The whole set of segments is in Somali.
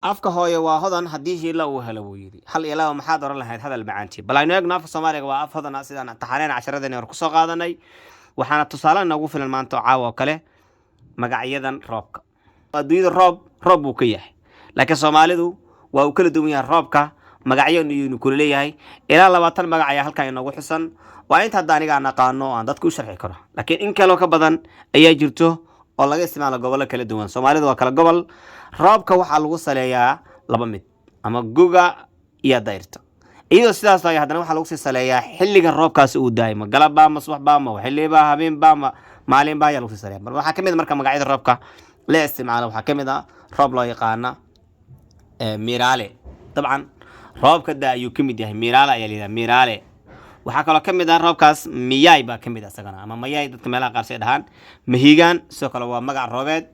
Afka hooye waa hodan haddii hiila uu helo, buu yidhi. Hal iyo laba maxaad oran lahayd hadal macaantii? Bal aynu eegno, afka Soomaaliga waa af hodan ah, sidaan taxaneen casharadeen hore kusoo qaadanay. Waxaana tusaale noogu filan maanta oo caawa oo kale magacyadan roobka. Adduunyada roob roob buu ka yahay, laakiin Soomaalidu waa uu kala duwan yahay. Roobka magacyo aynu kula leeyahay, ilaa 20 magac ayaa halkan inoogu xusan. Waa inta hadda aniga aan aqaano oo aan dadka u sharxi karo, laakiin in kaloo ka badan ayaa jirto oo laga isticmaalo gobollo kala duwan. Soomaalidu waa kala gobol. Roobka waxaa lagu saleeyaa laba mid, ama guga iyo dayrta. Iyadoo sidaas ay haddana waxaa lagu sii saleeyaa xilliga roobkaasi uu daayo, ma galabba, ma subaxba, ma xilliba, habeenba, ma maalinba ayaa lagu sii saleeya. Mar waxaa kamid a marka magacyada roobka la isticmaalo, waxaa kamid ah roob loo yaqaana miraale. Dabcan roobka da ayuu ka mid yahay, miraale ayaa la yidhaha, miraale. Waxaa kaloo ka mid ah roobkaas miyaay baa ka mid ah isagana, ama mayaay dadka meelaha qaar say dhahaan. Mahigaan sidoo kale waa magac roobeed.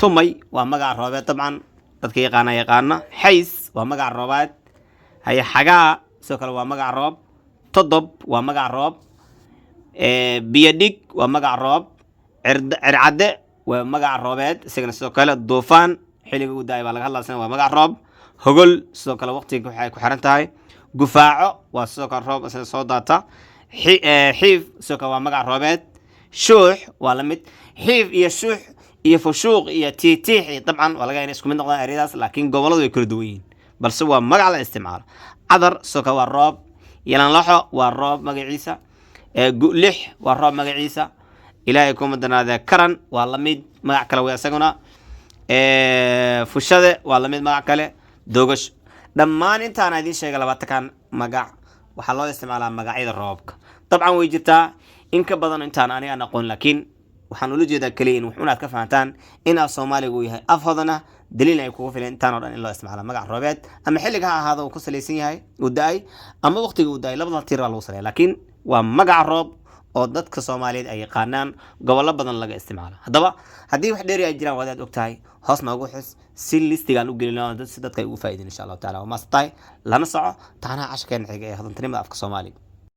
Tumay waa magac roobeed, dabcan dadka yaqaana yaqaana. Xays waa magac roobeed. Haye, xagaa sidoo kale waa magac roob. Todob waa magac roob. Biyodhig waa magac roob. Circadde waa magac roobeed isagana sidoo kale. Duufaan xilliga uu daay baa laga hadlaa, isagana waa magac roob. Hogol sidoo kale waqtiga waxay ku xiran tahay. Gufaaco waa sidoo kale roob isna soo daata. Xiif sidoo kale waa magac roobeed. Shuux waa la mid. Xiif iyo shuux iyo fushuuq iyo tiitiix iyo dabcan waa laga inay isku mid noqdaan ereyadaas, laakiin gobolladu way kala duwan yihiin, balse waa magac la isticmaalo. Cadar sidoo kale waa roob. Yalanlaxo waa roob magaciisa. Lix waa roob magaciisa. Ilaahay kuma danaadee. Karan waa la mid, magac kale wey isaguna. Fushade waa la mid, magac kale. Dogasho. Dhammaan intaan idiin sheegay, 20-kan magac, waxaa loo isticmaalaa magacyada roobka. Dabcan way jirtaa in ka badan intaan aniga aan aqoon, laakiin waxaan ula jeedaa keliya in wuxuun aad ka fahantaan in af Soomaaliga uu yahay af hodana, daliil ay kugu filan intaan oo dhan in loo isticmaalo magac roobeed, ama xilliga ha ahaado uu ku salaysan yahay uu da-ay, ama waqtiga uu da-ay, labada tiir baa lagu saleeya, laakiin waa magac roob oo dadka Soomaaliyeed ay yaqaanaan, gobollo badan laga isticmaalo. Haddaba haddii wax dheeri ay jiraan, waad aad og tahay, hoos noogu xus si listigaan u gelino si dadka ay ugu faa'iidin, insha Allahu taala. Waa maasatahay, lana soco taanaha casharkeena xiga ee hodantinimada afka Soomaaliga.